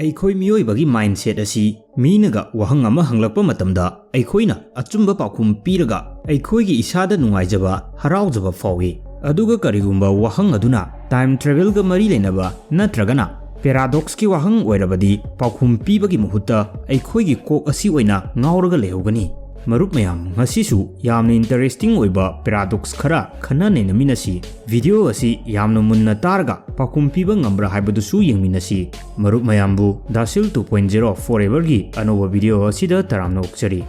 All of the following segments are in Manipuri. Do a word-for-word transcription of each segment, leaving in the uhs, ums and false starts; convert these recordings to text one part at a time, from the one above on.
ꯑꯩꯈꯣꯏ ꯃꯤꯑꯣꯏꯕꯒꯤ mindset ꯑꯁꯤ ꯃꯤꯅꯒ ꯋꯥꯍꯪ ꯑꯃ ꯍꯪꯂꯛꯄ ꯃꯇꯝꯗ ꯑꯩꯈꯣꯏꯅ ꯑꯆꯨꯝꯕ ꯄꯥꯎꯈꯨꯝ ꯄꯤꯔꯒ ꯑꯩꯈꯣꯏꯒꯤ ꯏꯁꯥꯗ ꯅꯨꯡꯉꯥꯏꯖꯕ, ꯍꯔꯥꯎꯖꯕ ꯐꯥꯎꯏ꯫ ꯑꯗꯨꯒ ꯀꯔꯤꯒꯨꯝꯕ ꯋꯥꯍꯪ ꯑꯗꯨꯅ time travelꯒ ꯃꯔꯤ ꯂꯩꯅꯕ ꯅꯠꯇ꯭ꯔꯒꯅ paradoxꯀꯤ ꯋꯥꯍꯪ ꯑꯣꯏꯔꯕꯗꯤ ꯄꯥꯎꯈꯨꯝ ꯄꯤꯕꯒꯤ ꯃꯍꯨꯠꯇ ꯑꯩꯈꯣꯏꯒꯤ ꯀꯣꯛ ꯑꯁꯤ ꯑꯣꯏꯅ ꯉꯥꯎꯔꯒ ꯂꯩꯍꯧꯒꯅꯤ꯫ ꯃꯔꯨꯞ ꯃꯌꯥꯝ, ꯉꯁꯤꯁꯨ ꯌꯥꯝꯅ interesting ꯑꯣꯏꯕ paradox ꯈꯔ ꯈꯟꯅ ꯅꯩꯅꯃꯤꯟꯅꯁꯤ꯫ Video ꯑꯁꯤ ꯌꯥꯝꯅ ꯃꯨꯟꯅ ꯇꯥꯔꯒ ꯄꯥꯎꯈꯨꯝ ꯄꯤꯕ ꯉꯝꯕ꯭ꯔꯥ ꯍꯥꯏꯕꯗꯨꯁꯨ ꯌꯦꯡꯃꯤꯟꯅꯁꯤ꯫ ꯃꯔꯨꯞ ꯃꯌꯥꯝꯕꯨ ꯗꯥꯁꯤꯜ two point zero foreverꯒꯤ ꯑꯅꯧꯕ video ꯑꯁꯤꯗ ꯇꯔꯥꯝꯅ ꯑꯣꯛꯆꯔꯤ꯫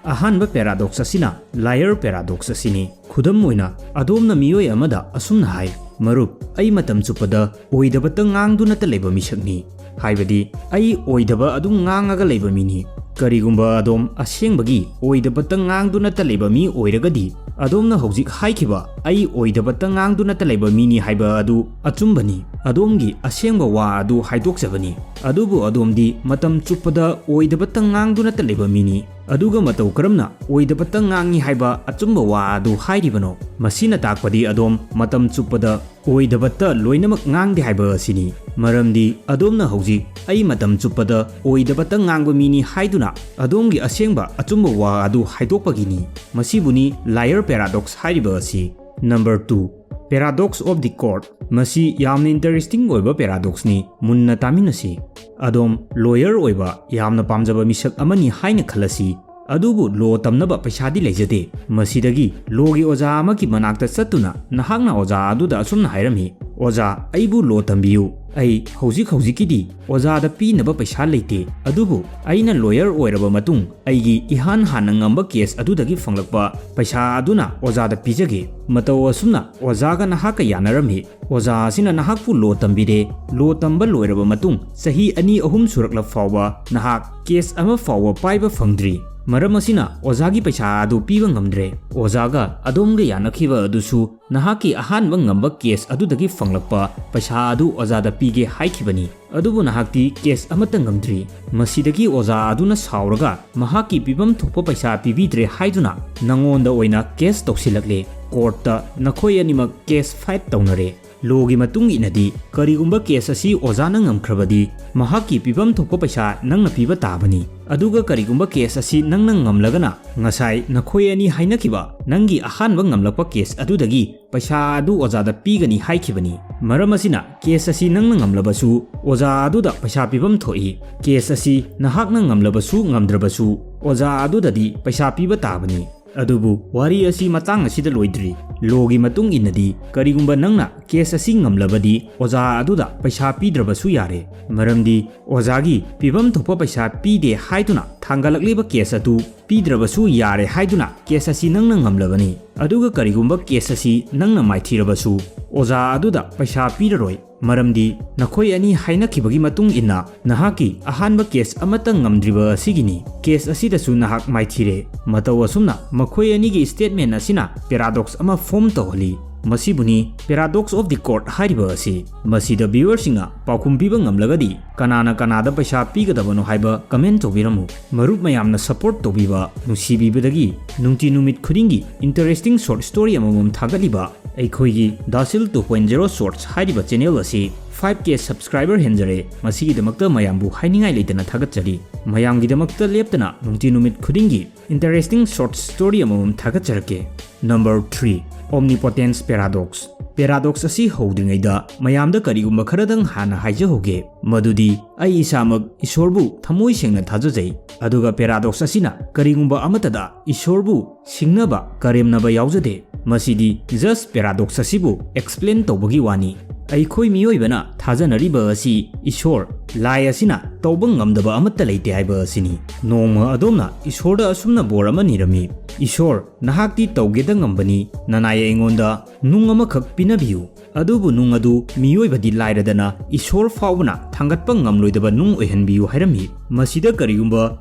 ꯑꯍꯥꯟꯕ paradox ꯑꯁꯤꯅ liar paradox ꯑꯁꯤꯅꯤ꯫ ꯈꯨꯗꯝ ꯑꯣꯏꯅ, ꯑꯗꯣꯝꯅ ꯃꯤꯑꯣꯏ ꯑꯃꯗ ꯑꯁꯨꯝꯅ ꯍꯥꯏ, "ꯃꯔꯨꯞ, ꯑꯩ ꯃꯇꯝ ꯆꯨꯞꯄꯗ ꯑꯣꯏꯗꯕꯇ ꯉꯥꯡꯗꯨꯅꯇ ꯂꯩꯕ ꯃꯤꯁꯛꯅꯤ"꯫ ꯍꯥꯏꯕꯗꯤ, "ꯑꯩ ꯑꯣꯏꯗꯕ ꯑꯗꯨꯝ ꯉꯥꯡꯉꯒ ꯂꯩꯕ ꯃꯤꯅꯤ"꯫ ꯀꯔꯤꯒꯨꯝꯕ ꯑꯗꯣꯝ ꯑꯁꯦꯡꯕꯒꯤ ꯑꯣꯏꯗꯕꯇ ꯉꯥꯡꯗꯨꯅꯇ ꯂꯩꯕ ꯃꯤ ꯑꯣꯏꯔꯒꯗꯤ, ꯑꯗꯣꯝꯅ ꯍꯧꯖꯤꯛ ꯍꯥꯏꯈꯤꯕ "ꯑꯩ ꯑꯣꯏꯗꯕꯇ ꯉꯥꯡꯗꯨꯅꯇ ꯂꯩꯕ ꯃꯤꯅꯤ" ꯍꯥꯏꯕ ꯑꯗꯨ ꯑꯆꯨꯝꯕꯅꯤ꯫ ꯑꯗꯣꯝꯒꯤ ꯑꯁꯦꯡꯕ ꯋꯥ ꯑꯗꯨ ꯍꯥꯏꯗꯣꯛꯆꯕꯅꯤ꯫ ꯑꯗꯨꯕꯨ ꯑꯗꯣꯝꯗꯤ ꯃꯇꯝ ꯆꯨꯞꯄꯗ ꯑꯣꯏꯗꯕꯇ ꯉꯥꯡꯗꯨꯅꯇ ꯂꯩꯕ ꯃꯤꯅꯤ꯫ ꯑꯗꯨꯒ ꯃꯇꯧ ꯀꯔꯝꯅ ꯑꯣꯏꯗꯕꯇ ꯉꯥꯡꯉꯤ ꯍꯥꯏꯕ ꯑꯆꯨꯝꯕ ꯋꯥ ꯑꯗꯨ ꯍꯥꯏꯔꯤꯕꯅꯣ? ꯃꯁꯤꯅ ꯇꯥꯛꯄꯗꯤ ꯑꯗꯣꯝ ꯃꯇꯝ ꯆꯨꯞꯄꯗ ꯑꯣꯏꯗꯕꯇ ꯂꯣꯏꯅꯃꯛ ꯉꯥꯡꯗꯦ ꯍꯥꯏꯕ ꯑꯁꯤꯅꯤ꯫ ꯃꯔꯝꯗꯤ ꯑꯗꯣꯝꯅ ꯍꯧꯖꯤꯛ "ꯑꯩ ꯃꯇꯝ ꯆꯨꯞꯄꯗ ꯑꯣꯏꯗꯕꯇ ꯉꯥꯡꯕ ꯃꯤꯅꯤ" ꯍꯥꯏꯗꯨꯅ ꯑꯗꯣꯝꯒꯤ ꯑꯁꯦꯡꯕ ꯑꯆꯨꯝꯕ ꯋꯥ ꯑꯗꯨ ꯍꯥꯏꯗꯣꯛꯄꯒꯤꯅꯤ꯫ ꯃꯁꯤꯕꯨꯅꯤ liar paradox ꯍꯥꯏꯔꯤꯕ ꯑꯁꯤ꯫ Number two, paradox of the court꯫ ꯃꯁꯤ ꯌꯥꯝꯅ interesting ꯑꯣꯏꯕ paradoxꯅꯤ꯫ ꯃꯨꯟꯅ ꯇꯥꯃꯤꯟꯅꯁꯤ꯫ ꯑꯗꯣꯝ lawyer ꯑꯣꯏꯕ ꯌꯥꯝꯅ ꯄꯥꯝꯖꯕ ꯃꯤꯁꯛ ꯑꯃꯅꯤ ꯍꯥꯏꯅ ꯈꯜꯂꯁꯤ꯫ ꯑꯗꯨꯕꯨ law ꯇꯝꯅꯕ ꯄꯩꯁꯥꯗꯤ ꯂꯩꯖꯗꯦ꯫ ꯃꯁꯤꯗꯒꯤ lawꯒꯤ ꯑꯣꯖꯥ ꯑꯃꯒꯤ ꯃꯅꯥꯛꯇ ꯆꯠꯇꯨꯅ ꯅꯍꯥꯛꯅ ꯑꯣꯖꯥ ꯑꯗꯨꯗ ꯑꯁꯨꯝꯅ ꯍꯥꯏꯔꯝꯃꯤ, "ꯑꯣꯖꯥ, ꯑꯩꯕꯨ law ꯇꯝꯕꯤꯌꯨ꯫ ꯑꯩ ꯍꯧꯖꯤꯛ ꯍꯧꯖꯤꯛꯀꯤꯗꯤ ꯑꯣꯖꯥꯗ ꯄꯤꯅꯕ ꯄꯩꯁꯥ ꯂꯩꯇꯦ, ꯑꯗꯨꯕꯨ ꯑꯩꯅ lawyer ꯑꯣꯏꯔꯕ ꯃꯇꯨꯡ ꯑꯩꯒꯤ ꯏꯍꯥꯟ ꯍꯥꯟꯅ ꯉꯝꯕ case ꯑꯗꯨꯗꯒꯤ ꯐꯪꯂꯛꯄ ꯄꯩꯁꯥ ꯑꯗꯨꯅ ꯑꯣꯖꯥꯗ ꯄꯤꯖꯒꯦ"꯫ ꯃꯇꯧ ꯑꯁꯨꯝꯅ ꯑꯣꯖꯥꯒ ꯅꯍꯥꯛꯀ ꯌꯥꯅꯔꯝꯃꯤ꯫ ꯑꯣꯖꯥ ꯑꯁꯤꯅ ꯅꯍꯥꯛꯄꯨ law ꯇꯝꯕꯤꯔꯦ꯫ Law ꯇꯝꯕ ꯂꯣꯏꯔꯕ ꯃꯇꯨꯡ ꯆꯍꯤ ꯑꯅꯤ ꯑꯍꯨꯝ ꯁꯨꯔꯛꯂꯕ ꯐꯥꯎꯕ ꯅꯍꯥꯛ case ꯑꯃ ꯐꯥꯎꯕ ꯄꯥꯏꯕ ꯐꯪꯗ꯭ꯔꯤ꯫ ꯃꯔꯝ ꯑꯁꯤꯅ ꯑꯣꯖꯥꯒꯤ ꯄꯩꯁꯥ ꯑꯗꯨ ꯄꯤꯕ ꯉꯝꯗ꯭ꯔꯦ꯫ ꯑꯣꯖꯥꯒ ꯑꯗꯣꯝꯒ ꯌꯥꯅꯈꯤꯕ ꯑꯗꯨꯁꯨ ꯅꯍꯥꯛꯀꯤ ꯑꯍꯥꯟꯕ ꯉꯝꯕ case ꯑꯗꯨꯗꯒꯤ ꯐꯪꯂꯛꯄ ꯄꯩꯁꯥ ꯑꯗꯨ ꯑꯣꯖꯥꯗ ꯄꯤꯒꯦ ꯍꯥꯏꯈꯤꯕꯅꯤ꯫ ꯑꯗꯨꯕꯨ ꯅꯍꯥꯛꯇꯤ case ꯑꯃꯠꯇ ꯉꯝꯗ꯭ꯔꯤ꯫ ꯃꯁꯤꯗꯒꯤ ꯑꯣꯖꯥ ꯑꯗꯨꯅ ꯁꯥꯎꯔꯒ ꯃꯍꯥꯛꯀꯤ ꯄꯤꯐꯝ ꯊꯣꯛꯄ ꯄꯩꯁꯥ ꯄꯤꯕꯤꯗ꯭ꯔꯦ ꯍꯥꯏꯗꯨꯅ ꯅꯉꯣꯟꯗ ꯑꯣꯏꯅ case ꯇꯧꯁꯤꯜꯂꯛꯂꯦ꯫ Courtꯇ ꯅꯈꯣꯏ ꯑꯅꯤꯃꯛ case fight ꯇꯧꯅꯔꯦ꯫ ꯂꯣꯒꯤ ꯃꯇꯨꯡ ꯏꯟꯅꯗꯤ, ꯀꯔꯤꯒꯨꯝꯕ ꯀꯦꯁ ꯑꯁꯤ ꯑꯣꯖꯥꯅ ꯉꯝꯈ꯭ꯔꯕꯗꯤ, ꯃꯍꯥꯛꯀꯤ ꯄꯤꯐꯝ ꯊꯣꯛꯄ ꯄꯩꯁꯥ ꯅꯪꯅ ꯄꯤꯕ ꯇꯥꯕꯅꯤ꯫ ꯑꯗꯨꯒ ꯀꯔꯤꯒꯨꯝꯕ ꯀꯦꯁ ꯑꯁꯤ ꯅꯪꯅ ꯉꯝꯂꯒꯅ, ꯉꯁꯥꯏ ꯅꯈꯣꯏ ꯑꯅꯤ ꯍꯥꯏꯅꯈꯤꯕ ꯅꯪꯒꯤ ꯑꯍꯥꯟꯕ ꯉꯝꯂꯛꯄ ꯀꯦꯁ ꯑꯗꯨꯗꯒꯤ ꯄꯩꯁꯥ ꯑꯗꯨ ꯑꯣꯖꯥꯗ ꯄꯤꯒꯅꯤ ꯍꯥꯏꯈꯤꯕꯅꯤ꯫ ꯃꯔꯝ ꯑꯁꯤꯅ, ꯀꯦꯁ ꯑꯁꯤ ꯅꯪꯅ ꯉꯝꯂꯕꯁꯨ ꯑꯣꯖꯥ ꯑꯗꯨꯗ ꯄꯩꯁꯥ ꯄꯤꯐꯝ ꯊꯣꯛꯏ꯫ ꯀꯦꯁ ꯑꯁꯤ ꯅꯍꯥꯛꯅ ꯉꯝꯂꯕꯁꯨ ꯉꯝꯗ꯭ꯔꯕꯁꯨ, ꯑꯣꯖꯥ ꯑꯗꯨꯗꯗꯤ ꯄꯩꯁꯥ ꯄꯤꯕ ꯇꯥꯕꯅꯤ꯫ ꯑꯗꯨꯕꯨ ꯋꯥꯔꯤ ꯑꯁꯤ ꯃꯇꯥꯡ ꯑꯁꯤꯗ ꯂꯣꯏꯗ꯭ꯔꯤ꯫ ꯂꯣꯒꯤ ꯃꯇꯨꯡ ꯏꯟꯅꯗꯤ, ꯀꯔꯤꯒꯨꯝꯕ ꯅꯪꯅ ꯀꯦꯁ ꯑꯁꯤ ꯉꯝꯂꯕꯗꯤ, ꯑꯣꯖꯥ ꯑꯗꯨꯗ ꯄꯩꯁꯥ ꯄꯤꯗ꯭ꯔꯕꯁꯨ ꯌꯥꯔꯦ꯫ ꯃꯔꯝꯗꯤ ꯑꯣꯖꯥꯒꯤ ꯄꯤꯐꯝ ꯊꯣꯛꯄ ꯄꯩꯁꯥ ꯄꯤꯗꯦ ꯍꯥꯏꯗꯨꯅ ꯊꯥꯡꯒꯠꯂꯛꯂꯤꯕ ꯀꯦꯁ ꯑꯗꯨ ꯄꯤꯗ꯭ꯔꯕꯁꯨ ꯌꯥꯔꯦ ꯍꯥꯏꯗꯨꯅ ꯀꯦꯁ ꯑꯁꯤ ꯅꯪꯅ ꯉꯝꯂꯕꯅꯤ꯫ ꯑꯗꯨꯒ ꯀꯔꯤꯒꯨꯝꯕ ꯀꯦꯁ ꯑꯁꯤ ꯅꯪꯅ ꯃꯥꯏꯊꯤꯔꯕꯁꯨ, ꯑꯣꯖꯥ ꯑꯗꯨꯗ ꯄꯩꯁꯥ ꯄꯤꯔꯔꯣꯏ꯫ ꯃꯔꯝꯗꯤ ꯅꯈꯣꯏ ꯑꯅꯤ ꯍꯥꯏꯅꯈꯤꯕꯒꯤ ꯃꯇꯨꯡ ꯏꯟꯅ, ꯅꯍꯥꯛꯀꯤ ꯑꯍꯥꯟꯕ ꯀꯦꯁ ꯑꯃꯠꯇ ꯉꯝꯗ꯭ꯔꯤꯕ ꯑꯁꯤꯒꯤꯅꯤ꯫ ꯀꯦꯁ ꯑꯁꯤꯗꯁꯨ ꯅꯍꯥꯛ ꯃꯥꯏꯊꯤꯔꯦ꯫ ꯃꯇꯧ ꯑꯁꯨꯝꯅ ꯃꯈꯣꯏ ꯑꯅꯤꯒꯤ ꯁ꯭ꯇꯦꯠꯃꯦꯟ ꯑꯁꯤꯅ ꯄꯦꯔꯥꯗꯣꯛꯁ ꯑꯃ ꯐꯣꯔꯝ ꯇꯧꯍꯜꯂꯤ꯫ ꯃꯁꯤꯕꯨꯅꯤ ꯄꯦꯔꯥꯗꯣꯛꯁ ꯑꯣꯐ ꯗꯤ ꯀꯣꯔꯠ ꯍꯥꯏꯔꯤꯕ ꯑꯁꯤ꯫ ꯃꯁꯤꯗ ꯚ꯭ꯌꯨꯋꯔꯁꯤꯡꯅ ꯄꯥꯎꯈꯨꯝ ꯄꯤꯕ ꯉꯝꯂꯒꯗꯤ, ꯀꯅꯥꯅ ꯀꯅꯥꯗ ꯄꯩꯁꯥ ꯄꯤꯒꯗꯕꯅꯣ ꯍꯥꯏꯕ ꯀꯃꯦꯟ ꯇꯧꯕꯤꯔꯝꯃꯨ꯫ ꯃꯔꯨꯞ ꯃꯌꯥꯝꯅ ꯁꯄꯣꯔꯠ ꯇꯧꯕꯤꯕ, ꯅꯨꯡꯁꯤꯕꯤꯕꯗꯒꯤ ꯅꯨꯡꯇꯤ ꯅꯨꯃꯤꯠ ꯈꯨꯗꯤꯡꯒꯤ ꯏꯟꯇꯔꯦꯁꯇꯤꯡ ꯁꯣꯔꯠ ꯁ꯭ꯇꯣꯔꯤ ꯑꯃꯃꯝ ꯊꯥꯒꯠꯂꯤꯕ ꯑꯩꯈꯣꯏꯒꯤ ꯗꯥꯁꯤꯜ ꯇꯨ ꯄꯣꯏꯟ ꯖꯦꯔꯣ ꯁꯣꯔꯠꯁ ꯍꯥꯏꯔꯤꯕ ꯆꯦꯅꯦꯜ ꯑꯁꯤ ꯐꯥꯏꯚ ꯀꯦ ꯁꯕꯁꯀ꯭ꯔꯥꯏꯕꯔ ꯍꯦꯟꯖꯔꯦ꯫ ꯃꯁꯤꯒꯤꯗꯃꯛꯇ ꯃꯌꯥꯝꯕꯨ ꯍꯥꯏꯅꯤꯡꯉꯥꯏ ꯂꯩꯇꯅ ꯊꯥꯒꯠꯆꯔꯤ꯫ ꯃꯌꯥꯝꯒꯤꯗꯃꯛꯇ ꯂꯦꯞꯇꯅ ꯅꯨꯡꯇꯤ ꯅꯨꯃꯤꯠ ꯈꯨꯗꯤꯡꯒꯤ ꯏꯟꯇꯔꯦꯁꯇꯤꯡ ꯁꯣꯔꯠ ꯁ꯭ꯇꯣꯔꯤ ꯑꯃꯃꯝ ꯊꯥꯒꯠꯆꯔꯛꯀꯦ꯫ Number three, omnipotence paradox. Paradox ꯑꯁꯤ ꯍꯧꯗ꯭ꯔꯤꯉꯩꯗ ꯃꯌꯥꯝꯗ ꯀꯔꯤꯒꯨꯝꯕ ꯈꯔꯗꯪ ꯍꯥꯟꯅ ꯍꯥꯏꯖꯍꯧꯒꯦ, ꯃꯗꯨꯗꯤ ꯑꯩ ꯏꯁꯥꯃꯛ ꯏꯁꯣꯔꯕꯨ ꯊꯃꯣꯏ ꯁꯦꯡꯅ ꯊꯥꯖꯖꯩ, ꯑꯗꯨꯒ ꯄꯦꯔꯥꯗꯣꯛꯁ ꯑꯁꯤꯅ ꯀꯔꯤꯒꯨꯝꯕ ꯑꯃꯠꯇꯗ ꯏꯁꯣꯔꯕꯨ ꯁꯤꯡꯅꯕ, ꯀꯔꯦꯝꯅꯕ ꯌꯥꯎꯖꯗꯦ꯫ ꯃꯁꯤꯗꯤ ꯖꯁ ꯄꯦꯔꯥꯗꯣꯛꯁ ꯑꯁꯤꯕꯨ ꯑꯦꯛꯁꯄ꯭ꯂꯦꯟ ꯇꯧꯕꯒꯤ ꯋꯥꯅꯤ꯫ ꯑꯩꯈꯣꯏ ꯃꯤꯑꯣꯏꯕꯅ ꯊꯥꯖꯅꯔꯤꯕ ꯑꯁꯤ ꯏꯁꯣꯔ, ꯂꯥꯏ ꯑꯁꯤꯅ ꯇꯧꯕ ꯉꯝꯗꯕ ꯑꯃꯠꯇ ꯂꯩꯇꯦ ꯍꯥꯏꯕ ꯑꯁꯤꯅꯤ꯫ ꯅꯣꯡꯃ ꯑꯗꯣꯝꯅ ꯏꯁꯣꯔꯗ ꯑꯁꯨꯝꯅ ꯕꯣꯔ ꯑꯃ ꯅꯤꯔꯝꯃꯤ, "ꯏꯁꯣꯔ, ꯅꯍꯥꯛꯇꯤ ꯇꯧꯒꯦꯗ ꯉꯝꯕꯅꯤ, ꯅꯅꯥꯏ ꯑꯩꯉꯣꯟꯗ ꯅꯨꯡ ꯑꯃꯈꯛ ꯄꯤꯅꯕꯤꯌꯨ꯫ ꯑꯗꯨꯕꯨ ꯅꯨꯡ ꯑꯗꯨ ꯃꯤꯑꯣꯏꯕꯗꯤ ꯂꯥꯏꯔꯗꯅ ꯏꯁꯣꯔ ꯐꯥꯎꯕꯅ ꯊꯥꯡꯒꯠꯄ ꯉꯝꯂꯣꯏꯗꯕ ꯅꯨꯡ ꯑꯣꯏꯍꯟꯕꯤꯌꯨ" ꯍꯥꯏꯔꯝꯃꯤ꯫ ꯃꯁꯤꯗ ꯀꯔꯤꯒꯨꯝꯕ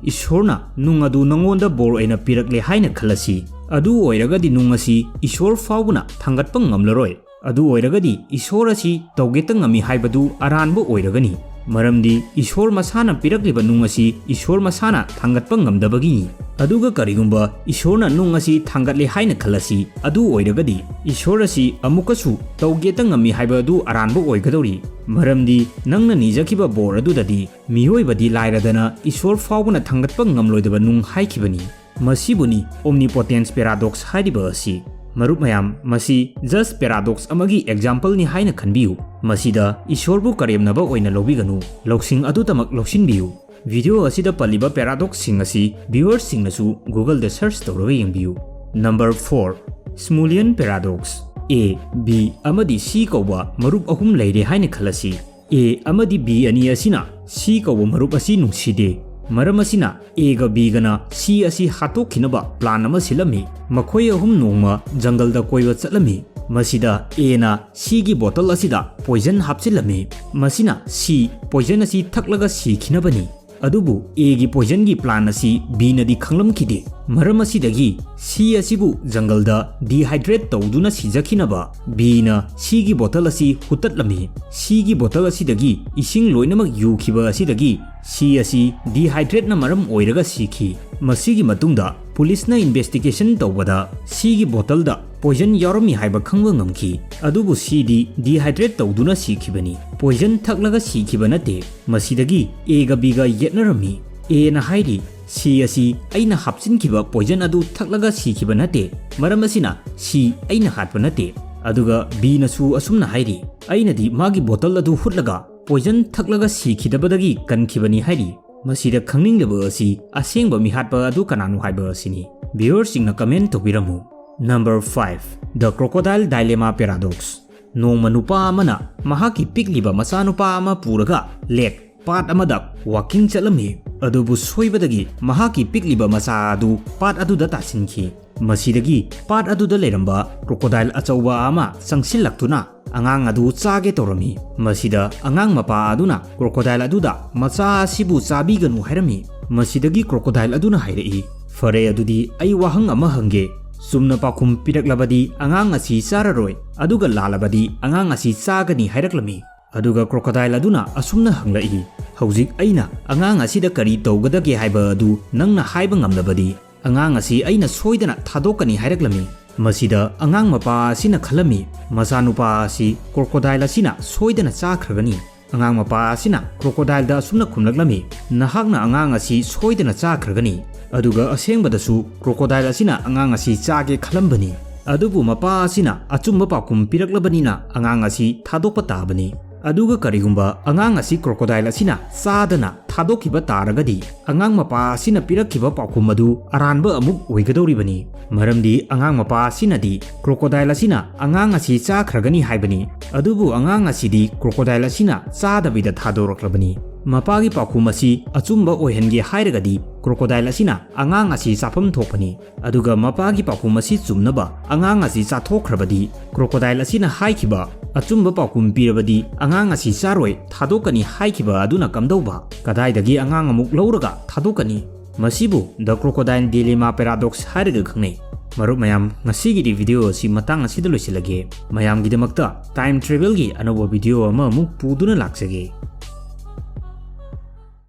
ꯏꯁꯣꯔꯅ ꯅꯨꯡ ꯑꯗꯨ ꯅꯉꯣꯟꯗ ꯕꯣꯔ ꯑꯣꯏꯅ ꯄꯤꯔꯛꯂꯦ ꯍꯥꯏꯅ ꯈꯜꯂꯁꯤ꯫ ꯑꯗꯨ ꯑꯣꯏꯔꯒꯗꯤ ꯅꯨꯡ ꯑꯁꯤ ꯏꯁꯣꯔ ꯐꯥꯎꯕꯅ ꯊꯥꯡꯒꯠꯄ ꯉꯝꯂꯔꯣꯏ꯫ ꯑꯗꯨ ꯑꯣꯏꯔꯒꯗꯤ ꯏꯁꯣꯔ ꯑꯁꯤ ꯇꯧꯒꯦꯇ ꯉꯝꯃꯤ ꯍꯥꯏꯕꯗꯨ ꯑꯔꯥꯟꯕ ꯑꯣꯏꯔꯒꯅꯤ꯫ ꯃꯔꯝꯗꯤ ꯏꯁꯣꯔ ꯃꯁꯥꯅ ꯄꯤꯔꯛꯂꯤꯕ ꯅꯨꯡ ꯑꯁꯤ ꯏꯁꯣꯔ ꯃꯁꯥꯅ ꯊꯥꯡꯒꯠꯄ ꯉꯝꯗꯕꯒꯤꯅꯤ꯫ ꯑꯗꯨꯒ ꯀꯔꯤꯒꯨꯝꯕ ꯏꯁꯣꯔꯅ ꯅꯨꯡ ꯑꯁꯤ ꯊꯥꯡꯒꯠꯂꯦ ꯍꯥꯏꯅ ꯈꯜꯂꯁꯤ, ꯑꯗꯨ ꯑꯣꯏꯔꯒꯗꯤ ꯏꯁꯣꯔ ꯑꯁꯤ ꯑꯃꯨꯛꯀꯁꯨ ꯇꯧꯒꯦꯇ ꯉꯝꯃꯤ ꯍꯥꯏꯕ ꯑꯗꯨ ꯑꯔꯥꯟꯕ ꯑꯣꯏꯒꯗꯧꯔꯤ꯫ ꯃꯔꯝꯗꯤ ꯅꯪꯅ ꯅꯤꯖꯈꯤꯕ ꯕꯣꯔ ꯑꯗꯨꯗꯗꯤ ꯃꯤꯑꯣꯏꯕꯗꯤ ꯂꯥꯏꯔꯗꯅ ꯏꯁꯣꯔ ꯐꯥꯎꯕꯅ ꯊꯥꯡꯒꯠꯄ ꯉꯝꯂꯣꯏꯗꯕ ꯅꯨꯡ ꯍꯥꯏꯈꯤꯕꯅꯤ꯫ ꯃꯁꯤꯕꯨꯅꯤ omnipotence paradox ꯍꯥꯏꯔꯤꯕ ꯑꯁꯤ꯫ ꯃꯔꯨꯞ ꯃꯌꯥꯝ, ꯃꯁꯤ just paradox ꯑꯃꯒꯤ example ꯅꯤ ꯍꯥꯏꯅ ꯈꯟꯕꯤꯌꯨ꯫ ꯃꯁꯤꯗ ꯏꯁꯣꯔꯕꯨ ꯀꯔꯦꯝꯅꯕ ꯑꯣꯏꯅ ꯂꯧꯕꯤꯒꯅꯨ, ꯂꯧꯁꯤꯡ ꯑꯗꯨꯇꯃꯛ ꯂꯧꯁꯤꯟꯕꯤꯌꯨ꯫ Video ꯑꯁꯤꯗ ꯄꯜꯂꯤꯕ paradox ꯁꯤꯡ ꯑꯁꯤ viewers ꯁꯤꯡꯅꯁꯨ Google ꯗ search ꯇꯧꯔꯒ ꯌꯦꯡꯕꯤꯌꯨ꯫ Number four, Shmulyan paradox꯫ A, B ꯑꯃꯗꯤ C ꯀꯧꯕ ꯃꯔꯨꯞ ꯑꯍꯨꯝ ꯂꯩꯔꯦ ꯍꯥꯏꯅ ꯈꯜꯂꯁꯤ꯫ A ꯑꯃꯗꯤ B ꯑꯅꯤ ꯑꯁꯤꯅ C ꯀꯧꯕ ꯃꯔꯨꯞ ꯑꯁꯤ ꯅꯨꯡꯁꯤꯗꯦ꯫ ꯃꯔꯝ ꯑꯁꯤꯅ A ꯒ B ꯒꯅ C ꯑꯁꯤ ꯍꯥꯠꯇꯣꯛꯈꯤꯅꯕ plan ꯑꯃ ꯁꯤꯜꯂꯝꯃꯤ꯫ ꯃꯈꯣꯏ ꯑꯍꯨꯝ ꯅꯣꯡꯃ ꯖꯪꯒꯜꯗ ꯀꯣꯏꯕ ꯆꯠꯂꯝꯃꯤ꯫ ꯃꯁꯤꯗ A ꯅ C ꯒꯤ bottle ꯑꯁꯤꯗ poison ꯍꯥꯞꯆꯤꯜꯂꯝꯃꯤ꯫ ꯃꯁꯤꯅ C poison ꯑꯁꯤ ꯊꯛꯂꯒ ꯁꯤꯈꯤꯅꯕꯅꯤ꯫ ꯑꯗꯨꯕꯨ A ꯒꯤ poison ꯒꯤ plan ꯑꯁꯤ B ꯅꯗꯤ ꯈꯪꯂꯝꯈꯤꯗꯦ꯫ ꯃꯔꯝ ꯑꯁꯤꯗꯒꯤ C ꯑꯁꯤꯕꯨ ꯖꯪꯒꯜꯗ dehydrate ꯇꯧꯗꯨꯅ ꯁꯤꯖꯈꯤꯅꯕ B ꯅ C ꯒꯤ bottle ꯑꯁꯤ ꯍꯨꯠꯇꯠꯂꯝꯃꯤ꯫ C ꯒꯤ bottle ꯑꯁꯤꯗꯒꯤ ꯏꯁꯤꯡ ꯂꯣꯏꯅꯃꯛ ꯌꯨꯈꯤꯕ ꯑꯁꯤꯗꯒꯤ C ꯑꯁꯤ dehydrate ꯅ ꯃꯔꯝ ꯑꯣꯏꯔꯒ ꯁꯤꯈꯤ꯫ ꯃꯁꯤꯒꯤ ꯃꯇꯨꯡꯗ police ꯅ investigation ꯇꯧꯕꯗ C ꯒꯤ bottle ꯗ poison ꯌꯥꯎꯔꯝꯃꯤ ꯍꯥꯏꯕ ꯈꯪꯕ ꯉꯝꯈꯤ꯫ ꯑꯗꯨꯕꯨ C ꯗꯤ dehydrate ꯇꯧꯗꯨꯅ ꯁꯤꯈꯤꯕꯅꯤ꯫ Poison ꯊꯛꯂꯒ ꯁꯤꯈꯤꯕ ꯅꯠꯇꯦ꯫ ꯃꯁꯤꯗꯒꯤ A ꯒ B ꯒ ꯌꯦꯠꯅꯔꯝꯃꯤ꯫ A ꯅ ꯍꯥꯏꯔꯤ, "C ꯑꯁꯤ ꯑꯩꯅ ꯍꯥꯞꯆꯤꯟꯈꯤꯕ poison ꯑꯗꯨ ꯊꯛꯂꯒ ꯁꯤꯈꯤꯕ ꯅꯠꯇꯦ꯫ ꯃꯔꯝ ꯑꯁꯤꯅ C ꯑꯩꯅ ꯍꯥꯠꯄ ꯅꯠꯇꯦ"꯫ ꯑꯗꯨꯒ B ꯅꯁꯨ ꯑꯁꯨꯝꯅ ꯍꯥꯏꯔꯤ, "ꯑꯩꯅꯗꯤ ꯃꯥꯒꯤ bottle ꯑꯗꯨ ꯍꯨꯠꯂꯒ poison ꯊꯛꯂꯒ ꯁꯤꯈꯤꯗꯕꯗꯒꯤ ꯀꯟꯈꯤꯕꯅꯤ" ꯍꯥꯏꯔꯤ꯫ ꯃꯁꯤꯗ ꯈꯪꯅꯤꯡꯂꯤꯕ ꯑꯁꯤ ꯑꯁꯦꯡꯕ ꯃꯤꯍꯥꯠꯄ ꯑꯗꯨ ꯀꯅꯥꯅꯣ ꯍꯥꯏꯕ ꯑꯁꯤꯅꯤ꯫ Viewer ꯁꯤꯡꯅ comment ꯇꯧꯕꯤꯔꯝꯃꯨ꯫ Number five, The Crocodile Dilemma Paradox꯫ ꯅꯣꯡꯃ ꯅꯨꯄꯥ ꯑꯃꯅ ꯃꯍꯥꯛꯀꯤ ꯄꯤꯛꯂꯤꯕ ꯃꯆꯥꯅꯨꯄꯥ ꯑꯃ ꯄꯨꯔꯒ lake, ꯄꯥꯠ ꯑꯃꯗ walking ꯆꯠꯂꯝꯃꯤ꯫ ꯑꯗꯨꯕꯨ ꯁꯣꯏꯕꯗꯒꯤ ꯃꯍꯥꯛꯀꯤ ꯄꯤꯛꯂꯤꯕ ꯃꯆꯥ ꯑꯗꯨ ꯄꯥꯠ ꯑꯗꯨꯗ ꯇꯥꯁꯤꯟꯈꯤ꯫ ꯃꯁꯤꯗꯒꯤ ꯄꯥꯠ ꯑꯗꯨꯗ ꯂꯩꯔꯝꯕ crocodile ꯑꯆꯧꯕ ꯑꯃ ꯆꯪꯁꯤꯜꯂꯛꯇꯨꯅ ꯑꯉꯥꯡ ꯑꯗꯨ ꯆꯥꯒꯦ ꯇꯧꯔꯝꯃꯤ꯫ ꯃꯁꯤꯗ ꯑꯉꯥꯡ ꯃꯄꯥ ꯑꯗꯨꯅ crocodile ꯑꯗꯨꯗ ꯃꯆꯥ ꯑꯁꯤꯕꯨ ꯆꯥꯕꯤꯒꯅꯨ ꯍꯥꯏꯔꯝꯃꯤ꯫ ꯃꯁꯤꯗꯒꯤ crocodile ꯑꯗꯨꯅ ꯍꯥꯏꯔꯛꯏ, "ꯐꯔꯦ, ꯑꯗꯨꯗꯤ ꯑꯩ ꯋꯥꯍꯪ ꯑꯃ ꯍꯪꯒꯦ꯫ ꯆꯨꯝꯅ ꯄꯥꯎꯈꯨꯝ ꯄꯤꯔꯛꯂꯕꯗꯤ ꯑꯉꯥꯡ ꯑꯁꯤ ꯆꯥꯔꯔꯣꯏ, ꯑꯗꯨꯒ ꯂꯥꯜꯂꯕꯗꯤ ꯑꯉꯥꯡ ꯑꯁꯤ ꯆꯥꯒꯅꯤ" ꯍꯥꯏꯔꯛꯂꯝꯃꯤ꯫ ꯑꯗꯨꯒ crocodile ꯑꯗꯨꯅ ꯑꯁꯨꯝꯅ ꯍꯪꯂꯛꯏ, "ꯍꯧꯖꯤꯛ ꯑꯩꯅ ꯑꯉꯥꯡ ꯑꯁꯤꯗ ꯀꯔꯤ ꯇꯧꯒꯗꯒꯦ ꯍꯥꯏꯕ ꯑꯗꯨ ꯅꯪꯅ ꯍꯥꯏꯕ ꯉꯝꯂꯕꯗꯤ, ꯑꯉꯥꯡ ꯑꯁꯤ ꯑꯩꯅ ꯁꯣꯏꯗꯅ ꯊꯥꯗꯣꯛꯀꯅꯤ" ꯍꯥꯏꯔꯛꯂꯝꯃꯤ꯫ ꯃꯁꯤꯗ ꯑꯉꯥꯡ ꯃꯄꯥ ꯑꯁꯤꯅ ꯈꯜꯂꯝꯃꯤ, ꯃꯆꯥꯅꯨꯄꯥ ꯑꯁꯤ crocodile ꯑꯁꯤꯅ ꯁꯣꯏꯗꯅ ꯆꯥꯈ꯭ꯔꯒꯅꯤ꯫ ꯑꯉꯥꯡ ꯃꯄꯥ ꯑꯁꯤꯅ crocodileꯗ ꯑꯁꯨꯝꯅ ꯈꯨꯝꯂꯛꯂꯝꯃꯤ, "ꯅꯍꯥꯛꯅ ꯑꯉꯥꯡ ꯑꯁꯤ ꯁꯣꯏꯗꯅ ꯆꯥꯈ꯭ꯔꯒꯅꯤ"꯫ ꯑꯗꯨꯒ ꯑꯁꯦꯡꯕꯗꯁꯨ crocodile ꯑꯁꯤꯅ ꯑꯉꯥꯡ ꯑꯁꯤ ꯆꯥꯒꯦ ꯈꯜꯂꯝꯕꯅꯤ꯫ ꯑꯗꯨꯕꯨ ꯃꯄꯥ ꯑꯁꯤꯅ ꯑꯆꯨꯝꯕ ꯄꯥꯎꯈꯨꯝ ꯄꯤꯔꯛꯂꯕꯅꯤꯅ ꯑꯉꯥꯡ ꯑꯁꯤ ꯊꯥꯗꯣꯛꯄ ꯇꯥꯕꯅꯤ꯫ ꯑꯗꯨꯒ ꯀꯔꯤꯒꯨꯝꯕ ꯑꯉꯥꯡ ꯑꯁꯤ crocodile ꯑꯁꯤꯅ ꯆꯥꯗꯅ ꯊꯥꯗꯣꯛꯈꯤꯕ ꯇꯥꯔꯒꯗꯤ, ꯑꯉꯥꯡ ꯃꯄꯥ ꯑꯁꯤꯅ ꯄꯤꯔꯛꯈꯤꯕ ꯄꯥꯎꯈꯨꯝ ꯑꯗꯨ ꯑꯔꯥꯟꯕ ꯑꯃꯨꯛ ꯑꯣꯏꯒꯗꯧꯔꯤꯕꯅꯤ꯫ ꯃꯔꯝꯗꯤ ꯑꯉꯥꯡ ꯃꯄꯥ ꯑꯁꯤꯅꯗꯤ crocodile ꯑꯁꯤꯅ ꯑꯉꯥꯡ ꯑꯁꯤ ꯆꯥꯈ꯭ꯔꯒꯅꯤ ꯍꯥꯏꯕꯅꯤ꯫ ꯑꯗꯨꯕꯨ ꯑꯉꯥꯡ ꯑꯁꯤꯗꯤ crocodile ꯑꯁꯤꯅ ꯆꯥꯗꯕꯤꯗ ꯊꯥꯗꯣꯔꯛꯂꯕꯅꯤ꯫ ꯃꯄꯥꯒꯤ ꯄꯥꯎꯈꯨꯝ ꯑꯁꯤ ꯑꯆꯨꯝꯕ ꯑꯣꯏꯍꯟꯒꯦ ꯍꯥꯏꯔꯒꯗꯤ, crocodile ꯑꯁꯤꯅ ꯑꯉꯥꯡ ꯑꯁꯤ ꯆꯥꯐꯝ ꯊꯣꯛꯄꯅꯤ꯫ ꯑꯗꯨꯒ ꯃꯄꯥꯒꯤ ꯄꯥꯎꯈꯨꯝ ꯑꯁꯤ ꯆꯨꯝꯅꯕ ꯑꯉꯥꯡ ꯑꯁꯤ ꯆꯥꯊꯣꯛꯈ꯭ꯔꯕꯗꯤ, crocodile ꯑꯁꯤꯅ ꯍꯥꯏꯈꯤꯕ ꯑꯆꯨꯝꯕ ꯄꯥꯎꯈꯨꯝ ꯄꯤꯔꯕꯗꯤ, ꯑꯉꯥꯡ ꯑꯁꯤ ꯆꯥꯔꯣꯏ, ꯊꯥꯗꯣꯛꯀꯅꯤ ꯍꯥꯏꯈꯤꯕ ꯑꯗꯨꯅ ꯀꯝꯗꯧꯕ? ꯀꯗꯥꯏꯗꯒꯤ ꯑꯉꯥꯡ ꯑꯃꯨꯛ ꯂꯧꯔꯒ ꯊꯥꯗꯣꯛꯀꯅꯤ? ꯃꯁꯤꯕꯨ The Crocodile Dilemma Paradox ꯍꯥꯏꯔꯒ ꯈꯪꯅꯩ꯫ ꯃꯔꯨꯞ ꯃꯌꯥꯝ, ꯉꯁꯤꯒꯤꯗꯤ video ꯑꯁꯤ ꯃꯇꯥꯡ ꯑꯁꯤꯗ ꯂꯣꯏꯁꯤꯜꯂꯒꯦ꯫ ꯃꯌꯥꯝꯒꯤꯗꯃꯛꯇ time travelꯒꯤ ꯑꯅꯧꯕ video ꯑꯃ ꯑꯃꯨꯛ ꯄꯨꯗꯨꯅ ꯂꯥꯛꯆꯒꯦ꯫